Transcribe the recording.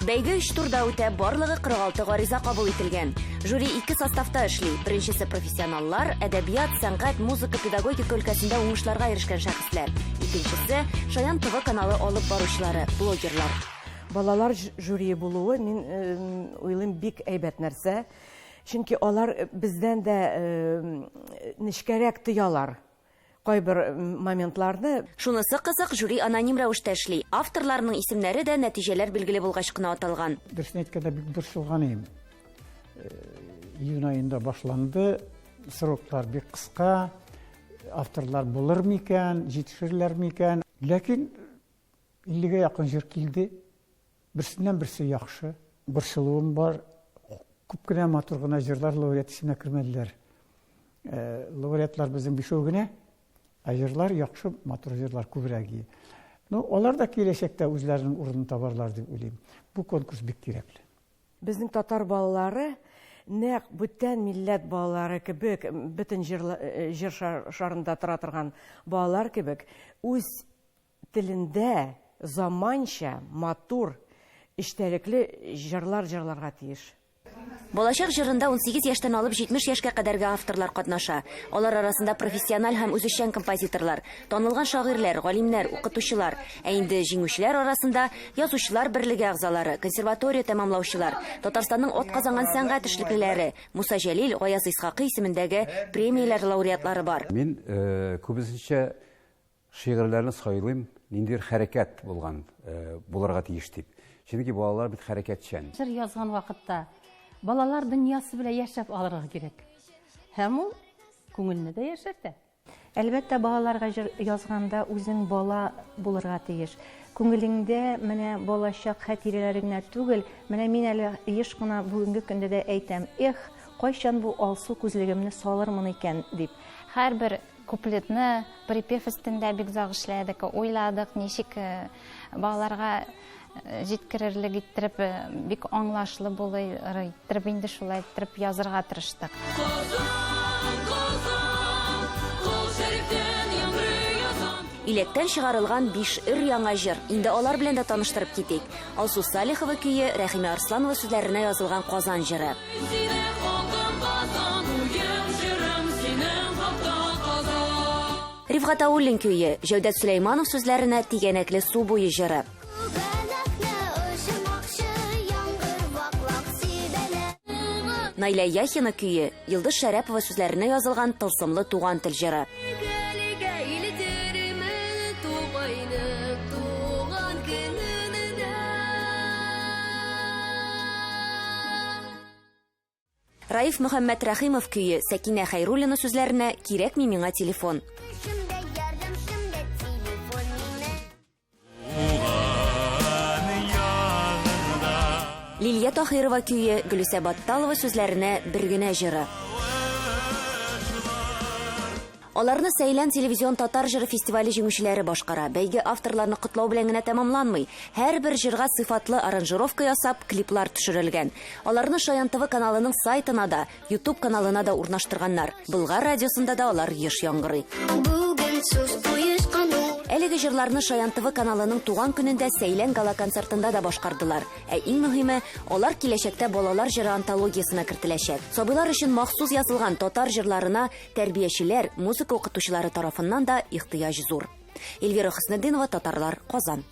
Бәйге өч турда үтә, барлыгы 46 гариза кабул ителгән. Жюри ике составта эшли. Беренчесе профессионаллар, әдәбият, сәнгать, музыка, педагогика өлкәсендә уңышларга ирешкән шәхесләр. Икенчесе, Шаян ТВ каналы алып баручылары, блогерлар. Балалар жюрие булуы, мин уйлыйм, бик әйбәт нәрсә. Чөнки алар бездән дә нечкәрәк тоялар кайбер моментларны. Шунысы кызык, жюри аноним рәвештә эшли. Авторларның исемнәре дә нәтиҗәләр билгеле булгач кына аталган. Дөресен әйткәндә, бик борчылган идем. Июнь аенда башланды, сроклар бик кыска, авторлар булыр микән, җитешерләр микән? Ләкин 50-гә якын җыр килде. Берсеннән берсе яхшы. Борчылуым бар. Күп кенә матур гына җырлар лауреат исеменә кермәделәр. Э, лауреатлар безнең бишәү генә, ә җырлар яхшы, матур җырлар күбрәк. Ну, алар да киләчәктә үзләренең урынын табарлар дип уйлыйм. Бу конкурс бик кирәкле. Безнең татар балалары нәкъ бүтән милләт балалары кебек, бөтен җир шарында тора торган балалар кебек, үз телендә заманча, матур, эчтәлекле җырлар җырларга тиеш. Балачак җырында 18 яшьтән алып 70 яшькә кадәрге авторлар катнаша. Алар арасында профессиональ һәм үзешчән композиторлар, танылган шагыйрьләр, галимнәр, укытучылар. Ә инде җиңүчеләр арасында Язучылар берлеге әгъзалары, консерватория тәмамлаучылар, Татарстанның атказанган сәнгать эшлеклеләре, Муса Җәлил, Гаяз Исхакый исемендәге премияләр лауреатлары бар. Мин күбесенчә Шигырьләрне сайлыйм, ниндидер хәрәкәт булган, булырга тиеш дип. Чөнки балалар бит хәрәкәтчән. Җыр язган вакытта балалар дөньясы белән яшәп алырга кирәк. Һәм ул күңелне дә яшәртә. Әлбәттә, балаларга җыр язганда үзең бала булырга тиеш. Күңелеңдә менә балачак хатирәләре генә түгел, менә мин әле еш кына бүгенге көндә дә әйтәм, эх, кайчан бу алсу күзлегемне салырмын икән, дип. Һәрбер Куплетны припев өстендә бик озак эшләдек, уйладык, ничек балаларга җиткерерлек иттереп, бик аңлашлы булыр иттереп инде шулай иттереп язырга тырыштык. Казан, Казан, Кол Шәрифтән яңгырый азан. Иләктән чыгарылган биш өр-яңа җыр. Инде алар белән дә таныштырып китик. Алсу Салихова көе, Рәхимә Арсланова сүзләренә язылган Казан җыры. Сине калдым Казан, уем җырым синең хакта Казан. Рифгат Ауллин көе, Җәүдәт Сөләйманов сүзләренә Тигәнәкле су буе җыры. Күбәләкне очырмакчы, яңгыр вак-вак сибәлә. Наилә Яхина көе, Йолдыз Шәрәпова сүзләренә язылган Тылсымлы туган тел җыры. Раиф Мөхәммәтрәхимов көе, Сәкинә Хәйруллина сүзләренә Кирәкми миңа телефон. Лилия Таһирова көе, Гөлүсә Батталова сүзләренә Бер генә җыры. Аларны Сәйлән телевизион татар җыры фестивале җиңүчеләре башкара. Бәйге авторларны котлау белән генә тәмамланмый. Һәрбер җырга сыйфатлы аранжировка ясап, клиплар төшерелгән. Аларны Шаян ТВ каналының сайтына да, Ютуб каналына да урнаштырганнар. Болгар радиосында да алар еш яңгырый. Бүген сүз оешкан Әлеге җырларны Шаян ТВ каналының туган көнендә Сәйлән гала-концертында да башкардылар. Ә иң мөһиме, алар киләчәктә балалар җыры антологиясенә кертеләчәк. Сабыйлар өчен махсус язылган татар җырларына тәрбиячеләр, музыка укытучылары тарафыннан да ихтыяҗ зур. Эльвира Хөснетдинова, Татарлар, Казан.